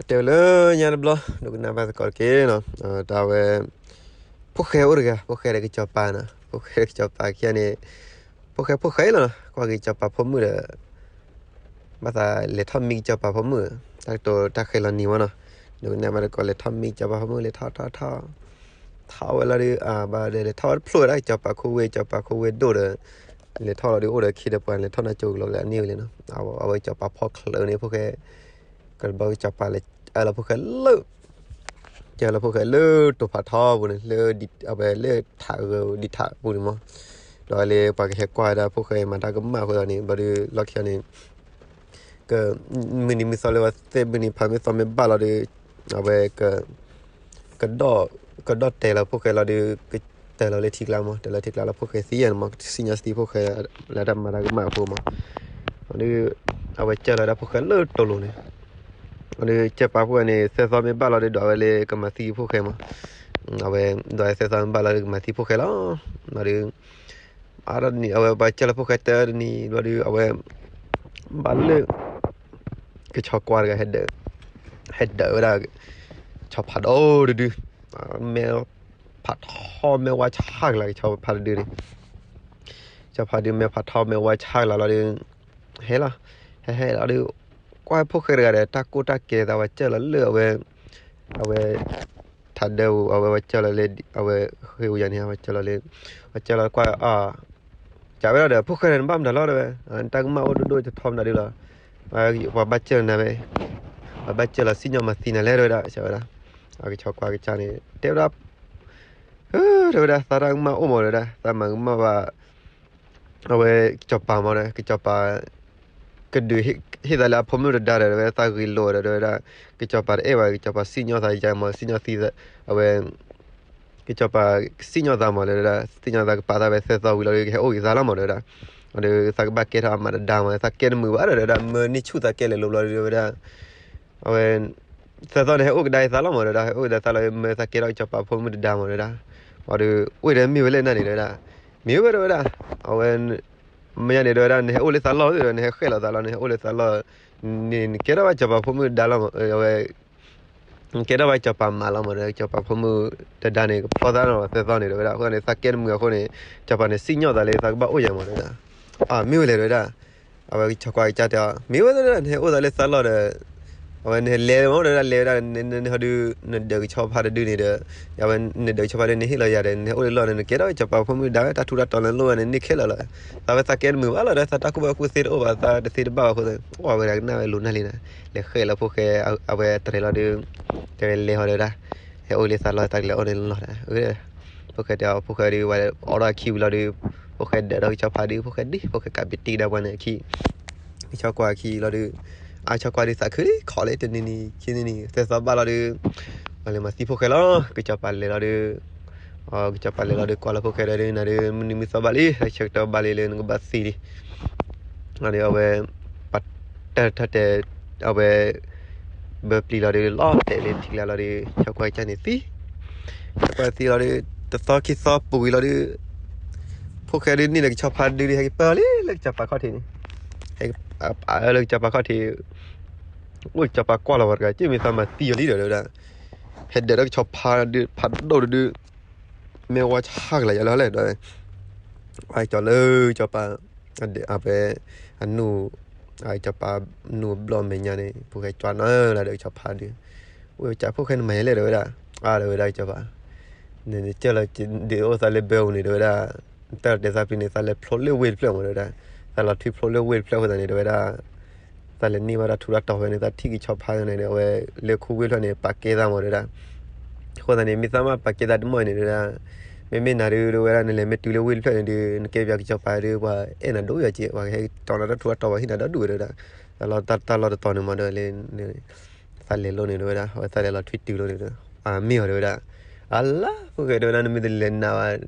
တဲဝဲလၢညါတဘျီ ဒိကနၣ်ဘၣ်သကိးတက့ၢ်နီၤ, တၢ်ဝဲ ဖိၣ်ဃဲအိၣ်တဂၤ ဖိၣ်ဃဲဒီးကစီၤပၤနီၤ, ဖိၣ်ဃဲဒီးကစီၤပၤခံဂၤန့ၣ် ဖိၣ်ဃဲဖိၣ်ဃဲလီၤနီၤ, ကွၢ်က့ၤကစီၤပၤဖိမုၣ်ဒီး ဘၣ်သးလဲၤထီၣ်မံကစီၤပၤဖိမုၣ်, တၢ်ကတိၤတၢ်ဃဲၤလီၤနံၤဝဲနီၤ, ဒိကနၣ်ဘၣ်သကိးလဲၤထီၣ်မံကစီၤပၤဖိမုၣ် လဲၤထီၣ်ထီၣ်ထီၣ် ထီၣ်ဝဲလီၤဒီး ဘၣ်ဒီးလဲၤထီၣ်ဝဲတဖျိဝဲဒၣ် ကစီၤပၤခိဝ့ၢ် ကစီၤပၤခိဝ့ၢ်ဒိၣ်ဒီး လဲၤထီၣ်လီၤဒီး အိၣ်ဒီးခ့ဒီးပှၤ လဲၤထီၣ်နၢ်ကၠိကလီၤလၢအန့ၢ်ဝဲလံနီၤ, အဝဲကစီၤပၤဖီၣ်ချၢးန့ၣ် ဖိၣ်ဃဲ ကဘီကစီၤပၤလဲၤအၢလီၤဖိၣ်ဃဲလၢ ကၢလီၤဖိၣ်ဃဲလၢတိၤဖးထီပူၤန့ၣ် လၢအဝဲလၢထးဂၢၢ်ဒံးထးပူၤန့ၣ်မး, ဒီးလၢပှၤကဟဲကွၢ်ဝဲဒၣ်ဖိၣ်ဃဲမၤတၢ်ကမၣ်အဃိသတးန့ၣ် ဘျီဒီး လီၢ်ခံန့ၣ် က မုၢ်နံၤမုၢ်သီလၢဝဲသ့ၣ်မုၢ်နံၤဖးမုၢ်သီမ့ၢ်ဘၣ်လီၤဒီး အဝဲ က ကဒီၣ်တဲာ်လီၤဖိၣ်ဃဲလီၤဒီး ကတဲာ်လီၤလၢထံကျါမး တဲာ်လီၤထံကျါလီၤဖိၣ်ဃဲသံယဲၢ်န့ၣ်မး စံၣ်ညီၣ်သံဖိၣ်ဃဲ လၢတၢ်မၤတၢ်ကမၣ်အဃိမး, ဒီး အဝဲကၢလီၤဝဲဒၣ်ဖိၣ်ဃဲလၢတိၤလိၤန့ၣ် ဒီးကၢပၤဖိၣ်ဃဲန့ၣ် သၢသီမ့ၢ်ဘၣ်လီၤဒီး ဒွးဝဲလၢကမၤသံဖိၣ်ဃဲမး, အဝဲ ဒွးဝဲသၢသီမ့ၢ်ဘၣ်လီၤဒီးကမၤသံဖိၣ်ဃဲလီၤ, ဒီး အါတနံၤ အဝဲပှၤကၢလီၤဖိၣ်ဃဲတနံၤဘျီဒီး အဝဲ ဘၣ်လၢ ကဆီကွၢ်တဂၤ ဟဲဒၢးဝဲဒၣ် ကဆီဖးဒိၣ်တဒု, မဲဖးထီမဲဝါဆၣ်ကလၤ ကဆီဖးတဒုန့ၣ်, ကဆီဖးဒုမဲဖးထီမဲဝါဆၣ်ကလၤလီၤဒီး ဟဲလီၤ, ဟဲဟဲလီၤဒီး ကွၢ်ဖိၣ်ဃဲတဂၤဒီး တၢ်ကိၢ်တၢ်ကဲသး ပှၤကၢလီၤလၢအဝဲ အဝဲ ထးဒၢပူၤ အဝဲပှၤကၢလီၤလၢ အဝဲဃ့ဝူယၤန့ၣ် ပှၤကၢလီၤလၢ ပှၤကၢလီၤကွၢ် ကးဝဲဒၣ်ဒီး ဖိၣ်ဃဲဒီး နဘၣ်မတၤလီၤတဲဝဲ, တၢ်ကမၣ်အိၣ်ဒိၣ်ဒိၣ်ထီထီမတၤဒုလီၤ, ပှၤဘၣ်ကၢလီၤနၤဝဲ, ပှၤဘၣ်ကၢလီၤစံၣ်ညီၣ်မၤသံနၤလဲၣ်တဲဝဲဒၣ် ကးဝဲဒၣ်, အကဆီကွၢ်ကစၢ်န့ၣ် တဲဝဲဒၣ် တဲဝဲဒၣ် သးတၢ်ကမၣ်အိၣ်မးတဲဝဲဒၣ် သးမၤကမၣ်ဘၣ် အဝဲကစီၤပၤမးဒီး ကစီၤပၤ ကဒုးဟ့ၣ်သးလၢအဖိမုၣ်တဒါဒီး တဲဝဲဒၣ် သးဂ့ၤလိာ်ဒီး တဲဝဲဒၣ် ကစီၤပၤတအဲၣ်ဘၣ် ကစီၤပၤစံၣ်ညီၣ်သးယါမး စံၣ်ညီၣ်သံ အဝဲ ကစီၤပၤစံၣ်ညီၣ်သးမးတဲဝဲဒၣ် စံၣ်ညီၣ်သးကပာ်သးဝဲသၢသီဝံၤလီၤဒီး ကဟဲအိၣ်ဂ့ၤသးလီၤမးတဲဝဲဒၣ်, ဒီးသးကဘၣ်ကဲထီၣ်အမၤတဒါမး သးကဲတမုာ်ဘၣ်ဒီး တဲဝဲဒၣ် မၢန့ၢ်ဆူၣ်သးကဲလဲၤလိၤဘျီဒီး တဲဝဲဒၣ် အဝဲ သၢသီန့ၣ် ဟဲအိၣ်ကဒါအံၤသးလီၤမးတဲဝဲဒၣ် ဟဲအိၣ်ကဒါသးလီၤ မၢသးကဲထီၣ်ကစီၤပၤဖိမုၣ်တဒါမးတဲဝဲဒၣ်, ဒီးအိၣ်ဒီးမ့ၢ်ဝဲလဲၣ်နၤန့ၣ်တဲဝဲဒၣ်, မ့ၢ်ဝဲတဲဝဲဒၣ်, အဝဲ မ့ၢ်ညါန့ၣ်တဲဝဲဒၣ် နဟဲအိၣ်လၢသးလီၢ်ဒီး နဟဲဃဲၣ်လီၤသးလီၤ နဟဲအိၣ်လၢသးလီၢ် နကဲထီၣ်ဘၣ်ကစီၤပၤဖိမုၣ်တဒါလီၤမး အဝဲ နကဲထီၣ်ဘၣ်ကစီၤပၤမးလီၤမးတဲဝဲဒၣ် ကစီၤပၤဖိမုၣ်တဒါန့ၣ် ကဖျီသးနီၤသၢသီန့ၣ်တဲဝဲဒၣ် အဃိန့ၣ် သးကဲတမုာ်အဃိန့ၣ် ကစီၤပၤန့ၣ် စံၣ်ညီၣ်သးလၢသးကဘၣ်အိၣ်ယါမးတဲဝဲဒၣ်, မ့ၢ်ဝဲလဲၣ်တဲဝဲဒၣ် အဝဲကဆီကွၢ်ကစၢ်တဲအီၤ မ့ၢ်ဝဲတဲဝဲဒၣ် နဟဲအိၣ်သးလၢသးလီၢ်ဒီး အဝဲနဟဲလဲၤမးတဲဝဲဒၣ် လဲၤဝဲဒၣ် နဟီဒုး နဒၢးကဆီဖါတဒုန့ၣ်ဒီး အဝဲနဒၢးကဆီဖါဒုန့ၣ် ဟ့ၣ်လီၤယၤဒီး နဟဲအိၣ်လၢလီၢ်န့ၣ် နကဲထီၣ်ကစီၤပၤဖိမုၣ်ဒါဝဲ တၢ်ထူးတၢ်တီၤလၢနလိၣ်ဝဲန့ၣ် န့ၢ်ခဲလၢာ်လီၤ, သးဝဲသးကဲတမုာ်ဘၣ်လီၤဒီး သးတၢ်ကူၣ်ဘၣ်ကူၣ်သ့တအိၣ်ဘၣ် သးတသ့တဘၣ်ဘၣ်အဃိ အီၣ်ဝဲဒၣ်ကနၣ်ဝဲလိၤနၢ်လံနၤ, လဲၤဃဲၣ်လီၤဖိၣ်ဃဲ အဝဲတရဲၣ်လီၤဒီး တဲဝဲလဲၤဟီဒီးဒၣ် ဟဲအိၣ်လၢသးလီၢ် သးကလဲၤအိၣ်န့ၣ်လီၤ, ဖိၣ်ဃဲတဲအီၤ ဖိၣ်ဃဲဒုးဝဲအိးထီၣ်အခံဝံၤလီၤဒီး ဖိၣ်ဃဲဒၢးဒီးကဆီဖါဒု ဖိၣ်ဃဲဒ် ဖိၣ်ဃဲကးပံးတံၢ်ဒၣ်ပှၤန့ၣ်အခံ ကဆီကွၢ်အခံလီၤဒီး အဆီကွၢ်ဒုးသးခုလံ ခိးလၢတနံၤနံၤ ခံနံၤနံၤ သၢသီဘၣ်လီၤဒီး ပှၤလဲၤမၤသံဖိၣ်ဃဲလီၤ ကစီၤပၤလဲၤလီၤဒီး ကစီၤပၤလဲၤလီၤဒီး ကွၢ်လီၤဖိၣ်ဃဲဒီး နၤဒီး မုၢ်နံၤမုၢ်သီဘၣ်လံ ဆၢကတီၢ်ဘၣ်လံလၢနကဘၣ်သံလံ ဒီးအဝဲ ပှၤတၢ်တၢ်တဲ အဝဲ ဘၢပျံၤလီၤဒီး လီၤတဲာ်လၢထံကျါလီၤဒီး ဆီကွၢ်ကစၢ်န့ၣ်သံ ဆီကွၢ်သံလီၤဒီး တသီခံသီပူၤဝံၤလီၤဒီး ဖိၣ်ဃဲဒုးန့ၣ်ဒီးကဆီဖါဒုး ဟဲက့ၤပၢလံလၢကစီၤပၤခီၣ်ထံးန့ၣ် ဟဲက့ၤပၢလၢကစီၤပၤခီၣ်ထံး အိၣ်ကစီၤပၤကွၢ်လီၤဝဲတဂၤ က့မ့ၢ်သးမၤသံအီၤလံဒီး တဲဝဲဒၣ် ဟဲဒၢးဒီးကဆီဖါဒုး ဖးဒိၣ်တဒုး မ့ၢ်ဝဲဆၣ်ကလၤယၤလၢလဲၣ်ဒီး အကၠီလၢကစီၤပၤ အဝဲ အနူၢ် အကစီၤပၤနူၢ်ဘျီၣ်မဲာ်ညါန့ၣ် ဖိၣ်ဃဲကွၢ်နီၤလၢဒီးကဆီဖါဒုး အိၣ်ကဖိၣ်ဃဲနမၤယဲလဲၣ်တဲဝဲဒၣ် အါတဲဝဲဒၣ်ကစီၤပၤ နကၢၢ်လီၤဒုးအိၣ်သးလၢဘၢပူၤန့ၣ်တဲဝဲဒၣ် တၢ်တဲသးပျံၤန့ၣ် သးလဲၤဖျိလၢဝ့ၢ်တဖျၢၣ်မးတဲဝဲဒၣ် သးလီၤထွံဖျိလၢဝ့ၢ်တဖျၢၣ်အဃိသတးန့ၣ်တဲဝဲဒၣ် သးလဲၤန့ၢ်ဘၣ်တၢ်ထူးတၢ်တီၤဖဲန့ၣ် သးထံၣ်ကဆီဖါန့ၣ် အဝဲလၢခူဝ့ၢ်တဖျၢၣ်န့ၣ် ပာ်ကဲသးမးတဲဝဲဒၣ် အဃိသတးန့ၣ် မ့ၢ်သးမ့ၢ်ပာ်ကဲသးတမီၢ်အံၤန့ၣ်တဲဝဲဒၣ် မ့မ့ၢ်နၤဒုးတဲဝဲဒၣ် နလဲၤမ့ၢ်တုၤလၢဝ့ၢ်တဖျၢၣ်န့ၣ်ဒုး နကဲပၠးကစီၤပၤဒုး ပှၤအဲၣ်နၤဒိၣ်ယၤက့ၤ ပှၤကဟဲတီၤနၤတၢ်ထူးတၢ်တီၤ ပှၤဟ့ၣ်နၤဒီဒူၣ်ဝဲတဲဝဲဒၣ် တၢ်လီၢ်တၢ်လီၢ်တတီၤန့ၣ်မးဒီးလၢ သးလဲၤလိၤန့ၣ်တဲဝဲဒၣ် အဝဲသးလဲၤလီၤထွံတုၤလိၤန့ၣ်ဒီး အမ့ၢ်အီၤတဲဝဲဒၣ် အလါ ဖိၣ်ဃဲတဲဝဲဒၣ် နမ့ၢ်တလဲၤနၤဘၣ်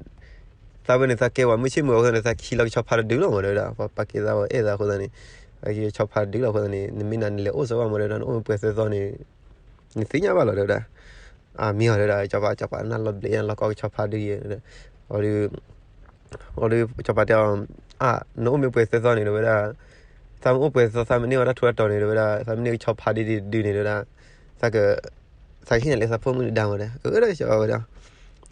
သးဝဲန့ၣ် သးကဲပှၤမုၢ်ဆ့ၣ်မုၢ်ဂီၤအဃိသတးန့ၣ် သးခံလီၤကဆီဖါတဒုလီၤမးတဲဝဲဒၣ် ပှၤပာ်ကဲသးပှၤအဲၣ်သးအဃိသတးန့ၣ် ကဆီဖါတဒုလီၤအဃိသတးန့ၣ် နမ့ၢ်နၤနလဲၤအိၣ်စ့ၢ်ကီးမးတဲဝဲဒၣ် နအိၣ်မ့ၢ်ပှဲၤသၢသီန့ၣ် နသ့ၣ်ညါဘၣ်လီၤတဲဝဲဒၣ် အမ့ၢ်အီၤတဲဝဲဒၣ် ကဆီဖါ ကဆီဖါနၢ်လီၤဘျဲး လီၤကီကဆီဖါဒုးယဲ အီၤဒုး အီၤဒုး ကဆီဖါတဲအီၤ အါ နအိၣ်မ့ၢ်ပှဲၤသၢသီန့ၣ်တဲဝဲဒၣ် သးမ့ၢ်အိၣ်ပှဲၤသၢသီ သးမ့ၢ်န့ၢ်ဝဲတၢ်ထူးတၢ်တီၤန့ၣ်တဲဝဲဒၣ် သးမ့ၢ်န့ၢ်ကဆီဖါဒုးဒုးန့ၣ်တဲဝဲဒၣ် သးကဟ့ၣ်နၤလၢသးဖိမုၣ်နဒါမးဒီး အၢဒီးကစီၤပၤဝဲဒီး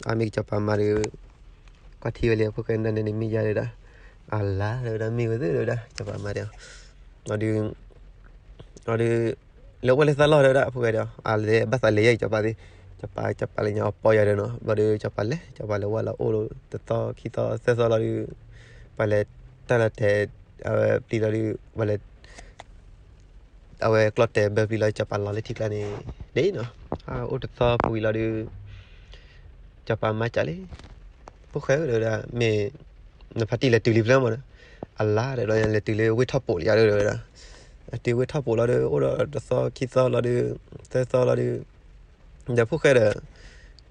အမ့ၢ်ကစီၤပၤမါဒီး ကွၢ်ထံဝဲလံ ဖိၣ်ဃဲနဒါန့ၣ်န့ၣ်မ့ၢ်ယၤဒီးဒၣ် အလါဒီးဝဲဒၣ် မ့ၢ်ဝဲသ့ၣ်ဒီးဝဲဒၣ် ကစီၤပၤမါဒီး ဒီး ဒီး လဲၤအိၣ်ဝဲလၢသးလီၢ်ဒီးဝဲဒၣ် ဖိၣ်ဃဲဒီး အလဲၤဘၣ်သးလဲၤယဲၢ်ကစီၤပၤသ့ၣ် ကစီၤပၤ ကစီၤပၤလဲၤညါအီၤပီၢ်ယၤဒီးနီၤ ဘျီဒီးကစီၤပၤလဲၤ ကစီၤပၤလဲၤဝဲလီၤအိၣ်တသီခံသီသၢသီလီၤဒီး ပှၤလဲၤတၢ်လီၤတဲာ် အဝဲပျံၤလီၤဒီး ပှၤလဲၤ အဝဲကျီၢ်တဲာ်ဘၢပျံၤလီၤကစီၤပၤလီၤလၢထံကျါန့ၣ် ဒ်နီၤ အိၣ်တသီပူၤဝံၤလီၤဒီး ကစီၤပၤမါကးလံ ဖိၣ်ဃဲဒီးဝဲဒၣ် မ့ၢ် နဖါတံၢ်လဲၤတုၤလံဖျၢၣ်မးဒီး အလါဒီးလဲၤတုၤလၢဝ့ၢ်ထီၣ်ပိာ်လံယၤဒီးဝဲဒၣ် အတုၤဝ့ၢ်ထီၣ်ပိာ်လီၤဒီး အိၣ်ဒီးတသီခံသီလီၤဒီး သၢသီလီၤဒီး ဒီးဖိၣ်ဃဲဒီး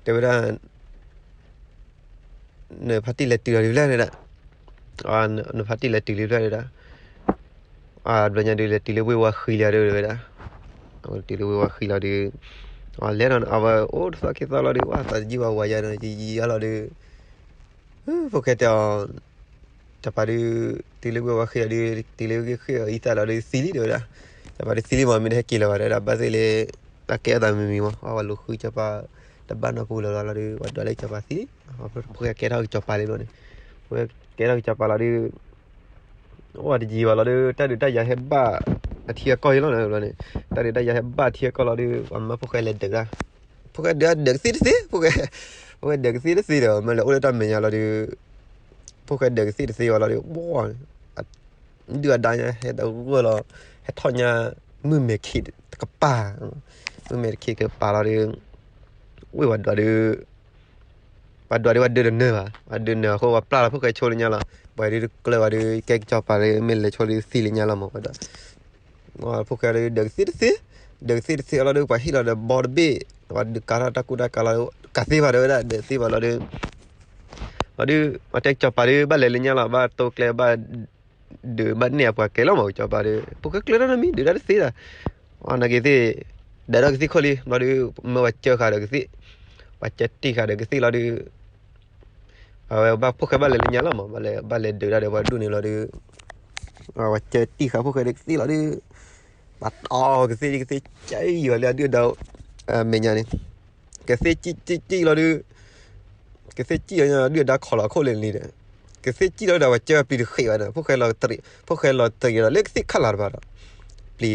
တဲဝဲဒၣ် နဖါတံၢ်လဲၤတုၤလီၤဒုးဖျၢၣ်န့ၣ်ဒၣ် နဖါတံၢ်လဲၤတုၤလံဖျၢၣ်န့ၣ်ဒၣ် ဘျီညါဒုးလဲၤတုၤလၢဝ့ၢ်ဝါဃံလံယၤဒီးဝဲဒၣ် တုၤလၢဝ့ၢ်ဝါဃံလီၤဒီး လဲၤဒီးအဝဲအိၣ်တသီခံသီလီၤဒီး ဝဲသးတယံာ်ဝဲဝၤယၤဒီး ယံာ်ယံာ်အါလီၤဒီး ဖိၣ်ဃဲတဲအီၤ ကစီၤပၤဒုး တုၤလၢဝ့ၢ်ဝါဃံလီၤဒီး တုၤလၢဝ့ၢ်ဃံအံသၣ်လီၤဒီးသံလံတဲဝဲဒၣ် ကစီၤပၤဒုးသံလံမး မ့ၢ်တဟဲက့ၤလၢၤဘၣ်တဲဝဲဒၣ် ဘၣ်သ့ၣ်လၢ တၢ်ကဲထီၣ်သးမံၤမံၤမး အဝဲလိာ်ဃုကစီၤပၤ တဘၣ်နီတပူၤလၢၤဘၣ်လီၤဒီး ပှၤဒွးလၢကစီၤပၤသံလံ ဖိၣ်ဃဲကဲထီၣ်ကစီၤပၤလံဘျီန့ၣ် ဖိၣ်ဃဲကဲထီၣ်ကစီၤပၤလီၤဒီး အိၣ်ဝဲတယံာ်ဘၣ်လီၤဒီး တၢ်ဒုးတၢ်ယၤဟဲဘၣ်အထံအကီၢ်အံၤလီၤန့ၣ်ဘျီန့ၣ် တၢ်ဒုးတၢ်ယၤဟဲဘၣ်အထံအကီၢ်လီၤဒီး ပှၤမၢဖိၣ်ဃဲလဲၤဒုးဒၣ် ဖိၣ်ဃဲဒုးဒုးကသ့ၣ်တသ့ ဖိၣ်ဃဲ ဖိၣ်ဃဲဒုးကသ့ၣ်တသ့ဒီး မ့ၢ်လဲၤအိၣ်လၢတၢ်မဲာ်ညါလီၤဒီး ဖိၣ်ဃဲဒုးကသ့ၣ်တသ့ဝဲလီၤဒီး ဒုၣ်အဒါညါ ဟဲတဂၢၢ်လီၤ ဟဲထီၣ်ညါ မုၢ်မဲာ်ခံးတကပၤ မုၢ်မဲာ်ခံးတကပၤလီၤဒီး ဝ့ၢ်ပှၤဒွးဒီး ပှၤဒွးဒီးပှၤဒုးတနၢၤဘၣ် ပှၤဒုးနၢၤအဃိ ပှၤပျၢ်လီၤဖိၣ်ဃဲဆိလၢညါလီၤ ပှၤဒုးတကျၢၤဘၣ်ဒီး ကဲကစီၤပၤလၢမ့ၢ်လဲၤဆိဒီးသံလၢညါလီၤမး ပှၤဒွး ဖိၣ်ဃဲဒီးဒုးကသ့ၣ်တသ့ ဒုးကသ့ၣ်တသ့အလီၤဒီး ပှၤဟ့ၣ်လီၤဒီးဘီတဘ့ၣ် ပှၤဒုးကၤထီၣ်တၢ်ကူတၢ်ကၤလီၤဒီး ကးသ့ဘၣ်တဲဝဲဒၣ် ဒုးသ့ဘၣ်လီၤဒီး ပှၤဒုး ပှၤတဲကစီၤပၤဒီး ဘၣ်လဲၤလၢညါလီၤ ဘၣ်တိကျဲဘၣ် ဒုးဘၣ်နဲၣ်အပှၤကဲလီၤမး ကစီၤပၤဒီး ဖိၣ်ဃဲကျၢၤတၢ်နီတမံၤ ဒုးတၢ်တသ့ဒီး အနာ်က့ၤသ့ၣ် ဒၣ်ဒီးကသ့ၣ်ခိၣ်လံ ဘျီဒီး မၢပှၤကၢဃာ်ဒီးကသ့ၣ် ပှၤကၢတံၢ်ဃာ်ဒီးကသ့ၣ်လီၤဒီး အဝဲဘၣ်ဖိၣ်ဃဲဘၣ်လဲၤလၢညါလီၤမး ဘၣ်လဲၤ ဘၣ်လဲၤဒုးဒၣ်ဒီးပှၤဒူၣ်န့ၣ်လီၤဒီး ပှၤကၢတံၢ်ဃာ်ဖိၣ်ဃဲဒီးကသ့ၣ်လီၤဒီး ပှၤတီကသ့ၣ် ကသ့ၣ်ကၠံၣ်ယီၤလၢအဒုၣ်အဒါ မဲာ်ညါန့ၣ် ကသ့ၣ်ကၠံၣ်ကၠံၣ်ကၠံၣ်လီၤဒီး ကသ့ၣ်ကၠံၣ်အီၤညါ ဒုၣ်အဒါခိးလီၤအခိၣ်လၢာ်လံဒီး ကသ့ၣ်ကၠံၣ်လီၤဒီး ပှၤကၢပျံၤတဃ့ဘၣ်ဒီး ဖိၣ်ဃဲလီၤတရံး ဖိၣ်ဃဲလီၤတရံးဒီးလၢကသ့ၣ်ခးလၢ်တဘၣ်ဒီး ပျံၤလီ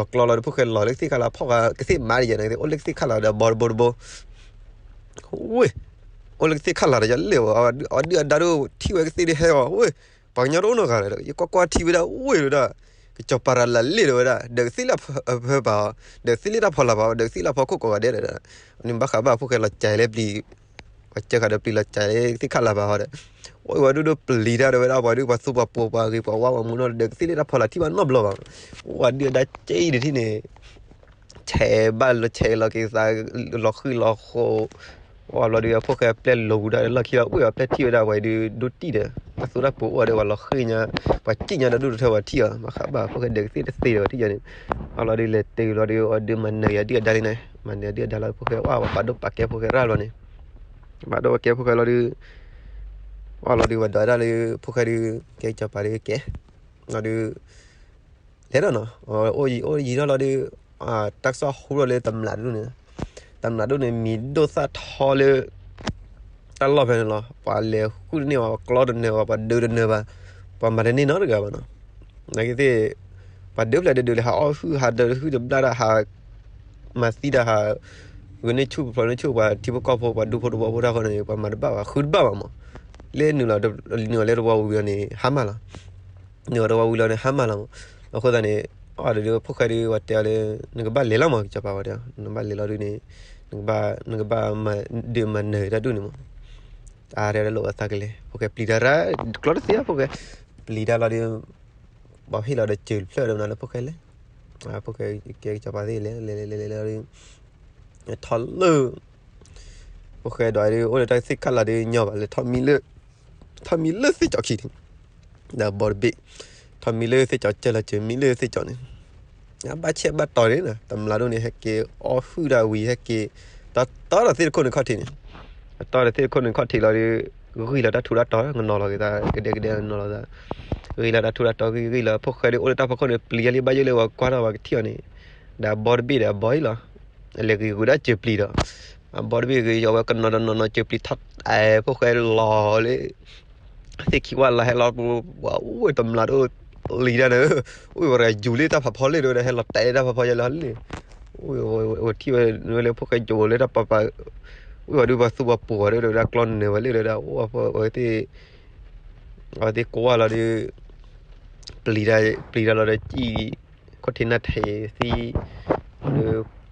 ၤကျီလီၤဒီး ဖိၣ်ဃဲလီၤလၢကသ့ၣ်ခးလၢ် ဖီၣ်ဃာ်ကသ့ၣ်မါတယဲၢ်န့ၣ် အိၣ်လၢကသ့ၣ်ခးလၢ်ဒီး ဘီတဘိတဘိ ဝ့ၢ် အိၣ်လၢကသ့ၣ်ခးလၢ်ဒီး ယလဲၣ်ဝဲ အဒုၣ်အဒါဒိၣ်ထံၣ်ဝဲကသ့ၣ်ဒုးဟဲအီၤ ဝ့ၢ် ပှၤကညီတအိၣ်နီတဂၤဒီး ယကွၢ်ကွၢ်ထံဝဲဒၣ် ဝ့ၢ်ဒီး ကစီၤပၤရၤလးလ့ၣ်ဒီးဝဲဒၣ် ဒုးကသ့ၣ်လၢအဖၢပာ်အီၤ ဒုးကသ့ၣ်လၢတၢ်ဖီလာ်ပာ်အီၤ ဒုးကသ့ၣ်လၢအဖီခိၣ်ကိးဂၤဒဲးဒီး န့ၣ်ဘၣ်ဃးဘၣ်ဖိၣ်ဃဲလီၤကၠးလၢပျံၤ ပှၤကၢဃာ်ဒီးပျံၤလီၤကၠးလၢကသ့ၣ်ခးလၢ်ပာ်အီၤဒီး အိၣ်ဝဲဒိၣ်ဒိၣ်ပျံၤတၢ်ဒီးဝဲဒၣ် ပှၤဒုးပှၤသူပှၤပိာ်ပှၤဂ့ၤပှၤဝါပှၤမူနီၢ် ဒုးကသ့ၣ်လၢတၢ်ဖီလာ်ထံၣ်ဘၣ်နီတဘျီဘၣ် အိၣ်ဝဲဒုၣ်အဒါကၠံၣ်ဒုးထံၣ်န့ၣ် ဆဲးဘၣ်လီၤဆဲးလီၤက့ၤသး လီၤဃံလီၤဃိး ဝဲဘျီဒီး အဖိၣ်ဃဲပျဲၢ်လိာ်ဝူၤဒီး လီၢ်ခံလီၤ အိၣ်ဝဲပျဲၢ်ထံၣ်ဝဲဒၣ် ပှၤဒုးဒိတံၢ်ဒီး တၢ်သူတၢ်ပိာ်အိၣ်ဝဲဒီး ပှၤလီၤဃံညါ ပှၤကံၣ်ညါဒီးဒိၣ်တထၢပှၤထံၣ်အီၤ မၤဃးဘၣ် ဖိၣ်ဃဲဒုးကသ့ၣ်တသ့ဒီး ပှၤထံၣ်ညါန့ၣ် အဘျီဒီး လဲၤတုၤဘျီဒီး အီၤဒုးမၤနၢၤယၤဒုၣ်အဒါလံန့ၣ် မၤနၢၤဒုၣ်အဒါလီၤ ဖိၣ်ဃဲ အိၣ်ဝဲပာ်ဒိၣ်ပာ်ကဲဖိၣ်ဃဲရၣ်ဘျီန့ၣ် ပာ်ဒိၣ်ပာ်ကဲဖိၣ်ဃဲလီၤဒီး အီၤလီၤဒီး ပှၤဒွးဒၣ်လၢ ဖိၣ်ဃဲဒုး ကဲကစီၤပၤဒုးကဲ လီၤဒီး လဲၤဒီးနီၤ အိၣ်ယံၤအိၣ်ယံၤထီၣ်လီၤဒီး တၢ်ကစီၣ်ဟူထီၣ်လၢတမျးဒိၣ်န့ၣ် တမျးဒိၣ်န့ၣ် မံၤဒိၣ်သၣ်ထီလၢ တၢ်လီၢ်ဖဲန့ၣ်လီၤ ပှၤလဲၤဃုတန့ၢ်ဘၣ် ပှၤကျီတန့ၢ်ဘၣ် ပှၤဒုးတနၢၤဘၣ် ပှၤမၤတန့ၢ်နီတဂၤဘၣ်နီၤ နာ်က့ၤသ့ၣ် ပှၤဒုးဖျဲးဒုးဒုးလၢဟးအီၣ်ဟုၣ် ဟးဒုးဟုၣ်တဘျၣ်ဒၣ် ဟး မၤသံတၢ်ဟး ဂုာ်န့ၢ်ဆူၣ်ဖျိးန့ၢ်ဆူၣ် ပှၤထံဖိကီၢ်ဖိ ပှၤဒူဖိတဝီဖိတၢ်ဃီန့ၣ် ပှၤမၤတဘၣ်ဘၣ် ဃုတဘၣ်ဘၣ်မး လၢနုာ်လီၤ နုာ်လီၤလၢတဝီဝံၤလီၤန့ၣ် ဟါမၢ်လီၤ နုာ်လီၤတဝီဝံၤလီၤန့ၣ် ဟါမၢ်လီၤမး အဃိသတးန့ၣ် အီၤဒီး ဖိၣ်ဃဲဒုး ပှၤတဲအီၤလၢ နကဘၣ်လဲၤလီၤမး ကစီၤပၤဝဲတဲ နဘၣ်လဲၤလီၤဒုးန့ၣ် နကဘၣ် နကဘၣ်မၤဒုးမၤနၢၤတၢ်ဒူၣ်န့ၣ်မး အါ တဲဒၣ်လိာ်အသးကလဲၤ ဖိၣ်ဃဲပျံၤတၢ်ရၣ် ကျီတသ့ ဖိၣ်ဃဲ ပျံၤတၢ်လီၤဒီး ဘၣ်ဟ့ၣ်လီၤဒီးစၢၤတဖျၢၣ်ဒီးမနုၤလၢဖိၣ်ဃဲလဲၣ် ဖိၣ်ဃဲကဲကစီၤပၤသ့ၣ်လဲၣ် လဲၤလဲၤလဲၤလဲၤလဲၤလီၤဒီး ထီၣ်လၢ ဖိၣ်ဃဲဒွးဒုး အိၣ်လၢတၢ်သ့ၣ်ခးလၢ်ဒုးညီဘၣ်လဲၤထီၣ်မံလၢ ထီၣ်မံလၢသ့ၣ်ကၠီခံန့ၣ် ဒီးဘီတဘ့ၣ် ထီၣ်မံလၢသ့ၣ်ကၠီ ကၢလီၤစၢၤမံလၢသ့ၣ်ကၠီန့ၣ် ဘၣ်ဆဲးဘၣ်တီၤန့ၣ် တမျးဒိၣ်န့ၣ် ဟဲက့ၤအီၣ်ဟုၣ်တၢ်ဝံၤ ဟဲက့ၤ တီတီဒီးသ့ၣ်တခိၣ်န့ၣ်ခီၣ်ထံးန့ၣ် တီတီဒီးသ့ၣ်တခိၣ်န့ၣ်ခီၣ်ထံးလီၤဒီး ဂံၢ်လီၤတၢ်ထူးတၢ်တီၤ ကနီၤလီၤက့ၤသး ကဒဲကဒဲနီၤလီၤသး ဂံၢ်လီၤတၢ်ထူးတၢ်တီၤ ဂံၢ်ဂံၢ်လီၤ ဖိၣ်ဃဲဒုး အိၣ်လၢတၢ်ဖီခိၣ်န့ၣ် ပျံၤယၤလံ ဘၣ်ယိၣ်လၢပှၤကွၢ်ထီၣ်ပှၤကထံၣ်အီၤန့ၣ် ဒီးဘီတဘ့ၣ်ဒီးအဘီအံၤလီၤ လဲၤဂ့ၤဂ့ၤဒၣ်စၢၤပျံၤဒီး အဘီတဘ့ၣ်ဂ့ၤ ယီၤဝဲကနီၤတနီၤနီၤ စၢၤပျံၤထီၣ်အဲၣ်ဖိၣ်ဃဲလီၤလၢ သ့ၣ်ခံဝၣ်လီၤ ဟဲလီၤ ပှၤအိၣ်တမျးတအိၣ်လံတၢ်န့ၣ်, အိၣ်ဝဲတဂၤယူၤလၢတၢ်ဖးဖီလၢဒီး ဟဲလီၤတဲာ်လၢတၢ်ဖးဖီယလဲၣ်လံ, အိၣ်ဝဲထံၣ်ဝဲလၢဖိၣ်ဃဲကၠိလၢတၢ်ပၤပၤ, အိၣ်ဝဲဒုးပှၤသူပှၤပိာ်ဝဲဒီး ဝဲဒၣ်ကျီနၢၤဝဲလၢဒီး အိၣ်ဝဲသ့ၣ် အဝဲသ့ၣ်ကိးဝဲလီၤဒီး ပျံၤတၢ်လီၤဒီး စံၣ် ခိၣ်ထံးနၢ်ထံးသံ ဒီး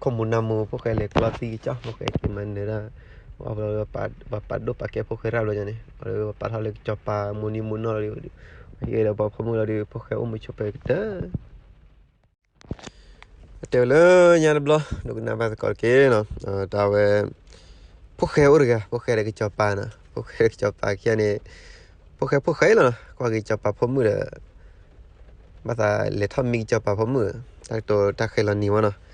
ခိၣ်မူၤနၢ်မူၤ ဖိၣ်ဃဲလဲၤကျီသံကစၢ် ဖိၣ်ဃဲက့ၤမၤနၢၤဒၣ် ပှၤပာ်ဒိၣ်ပာ်ကဲဖိၣ်ဃဲရၣ်ဘျီညါန့ၣ် ပာ်ထီၣ်လၢကစီၤပၤမိၢ်နံၤမိၢ်နီၢ်လီၤဒီး ဟဲဒီးပှၤဖိမုၣ်လီၤဒီး ဖိၣ်ဃဲအိၣ်မုာ်ဆိးပၢၤကတၢၢ် အတဲဝဲလၢညါတဘျီ ဒိကနၣ်ဘၣ်သကိးတက့ၢ်နီၤ, တၢ်ဝဲ ဖိၣ်ဃဲအိၣ်တဂၤ ဖိၣ်ဃဲဒီးကစီၤပၤနီၤ, ဖိၣ်ဃဲဒီးကစီၤပၤခံဂၤန့ၣ် ဖိၣ်ဃဲဖိၣ်ဃဲလီၤနီၤ, ကွၢ်က့ၤကစီၤပၤဖိမုၣ်ဒီး ဘၣ်သးလဲၤထီၣ်မံကစီၤပၤဖိမုၣ်, တၢ်ကတိၤတၢ်ဃဲၤလီၤနံၤဝဲနီၤ,